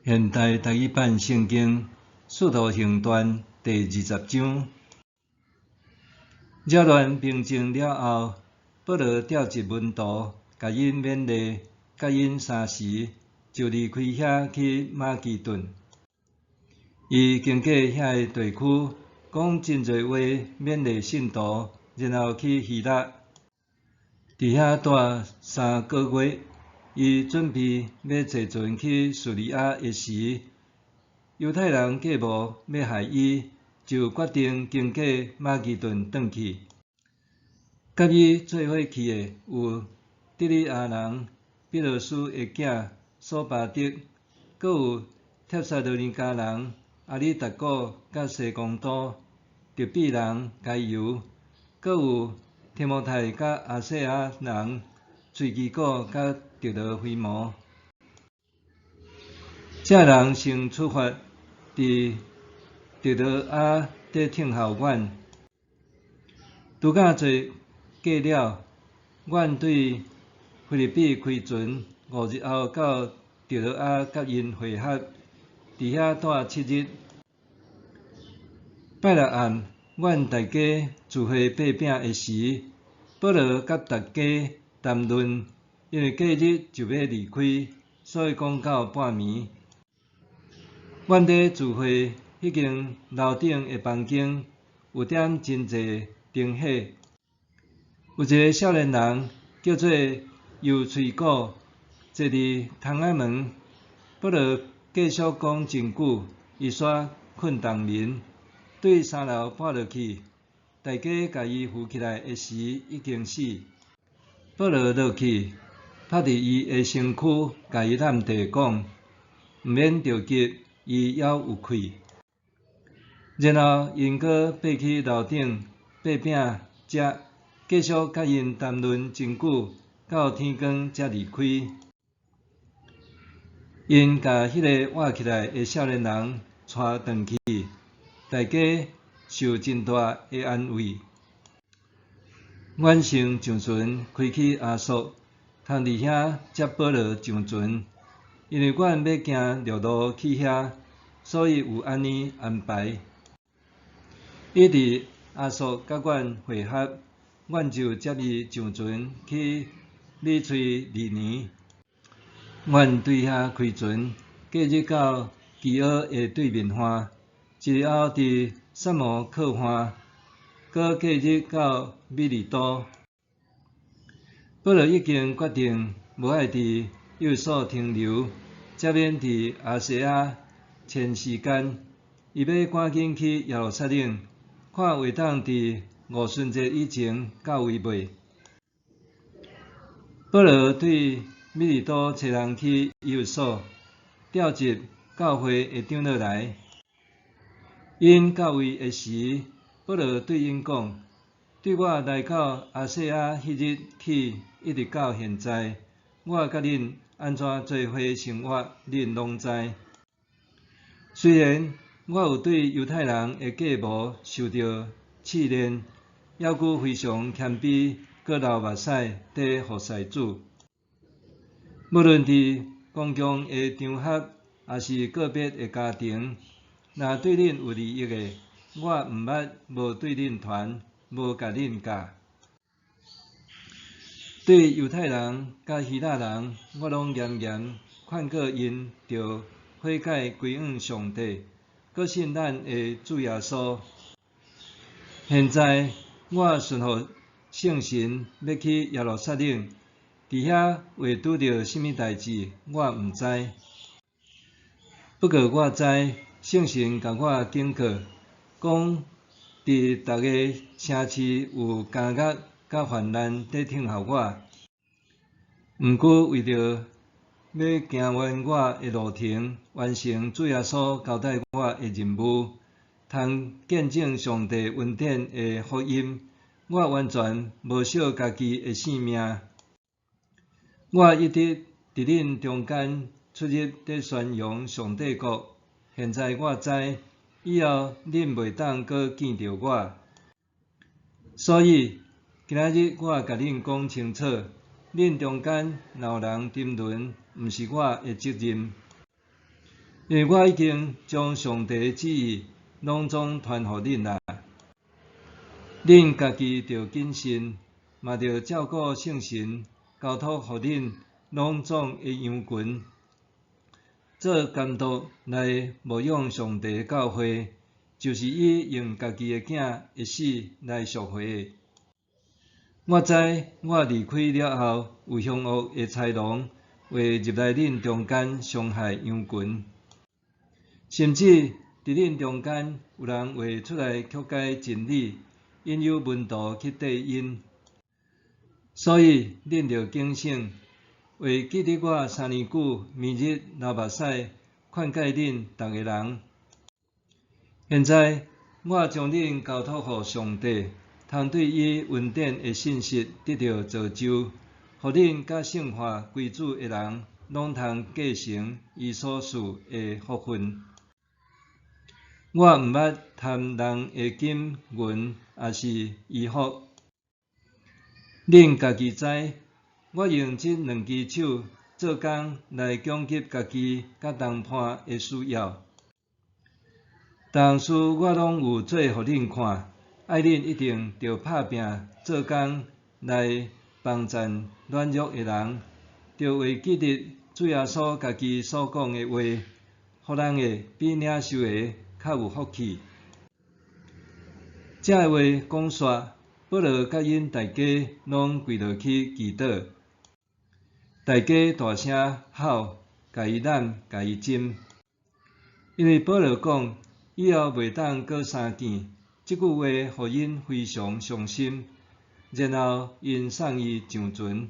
現代台語版聖經《使徒行傳》第二十章。擾亂平靜了後，保羅召集門徒，共𪜶勉勵，佮𪜶相辭，就離開遐去馬其頓。伊經過遐个地區，講真濟話勉勵信徒，然後去希臘，佇遐蹛3個月。伊準備欲坐船去敘利亞的時，猶太人計謀欲害伊，就決定經過馬其頓轉去。佮伊做伙去的有得呂亞人彼勒斯的囝索巴德，閣有帖撒羅尼迦人阿里達古佮西公都、特庇人該猶，閣有提摩太佮亞細亞人推基古佮特羅非摩。這人先出發，佇特羅亞佇等候阮。度假節過了，阮對腓立比開船，5日後到特羅亞佮𪜶會合，佇遐蹛7日。拜六暗，阮大家聚會擘餅的時，保羅佮大家談論，因為隔日就欲離開，所以講到半暝。阮佇聚會彼間樓頂的房間，有點真濟燈火。有一个少年人叫做猶推古，坐佇窗仔門。保羅繼續講真久，伊煞睏動眠，對三樓跋落去。大家共伊扶起來的時，已經死。保羅落去，拍佇伊的身軀，共伊攬地講：毋免著急，伊猶有氣。然後𪜶閣爬去樓頂擘餅食，繼續佮𪜶談論真久，到天光才離開。𪜶共彼个活起來的少年人帶轉去，大家受真大的安慰。阮先上船開去亞朔，通佇遐接保羅上船，因為阮欲行陸路去遐，所以有按呢安排。伊佇亞朔佮阮會合，阮就接伊上船去米推利尼。阮對遐開船，隔日到基奧的對面岸，一日後佇薩摩靠岸，閣隔日到米利都。保羅已經決定無愛佇以弗所停留，才免佇亞細亞遷時間。伊欲趕緊去耶路撒冷，看會當佇五旬節以前到位未？保羅對米利都差人去以弗所，召集教會的長老來。𪜶到位的時，保羅對𪜶講：對我來到亞細亞彼日起，一直到現在，我佮恁按怎做伙生活，恁攏知。雖然我有對猶太人的計謀受著試煉，猶閣非常謙卑，閣流目屎佇服侍主。無論佇公共的場合，抑是個別的家庭，若對恁有利益的，我毋捌無對恁傳，無共恁教。對猶太人佮希臘人，我攏嚴嚴勸告𪜶著悔改歸向上帝，閣信咱的主耶穌。現在我順服聖神，欲去耶路撒冷，佇遐會拄著啥物代誌，我毋知。不過我知，聖神共我警告，講佇逐个城市有監獄佮患難佇等候我。毋過為著欲行完我的路程，完成主耶穌交代我的任務，通見證上帝恩典的福音，我完全無惜家己的性命。我一直佇恁中間出入佇宣揚上帝國。現在我知，以後恁袂當閣見著我。所以今仔日我共恁講清楚，恁中間若有人沉淪，毋是我的責任。因為我已經將上帝的旨意攏總傳予恁啦。恁家己著謹慎，嘛著照顧聖神交託予恁攏總的羊群，做監督來牧養上帝的教會，就是伊用家己的囝的死來贖回的。我知我離開了後，有兇惡的豺狼會入來恁中間傷害羊群，甚至佇恁中間有人會出來曲解真理，引誘門徒去綴𪜶。所以恁著警醒，會記得我3年久，暝日流目屎，勸誡恁逐个人。現在我將恁交託予上帝，通對伊恩典的信實得著造就，予恁佮聖化歸主的人，攏通繼承伊所賜的福分。我毋捌貪人的金銀，抑是衣服。恁家己知，我用這兩支手做工來供給家己佮同伴的需要。逐項事我攏有做予恁看，愛恁一定著拍拚做工來幫贊軟弱的人，著會記得主耶穌家己所講的話：予人的比領受的較有福氣。這个話講煞，保羅佮𪜶大家攏跪落去祈禱，大家大聲吼，共伊攬，共伊斟。因為保羅講，以後袂當閣相見，這句話予𪜶非常傷心，然後𪜶送伊上船。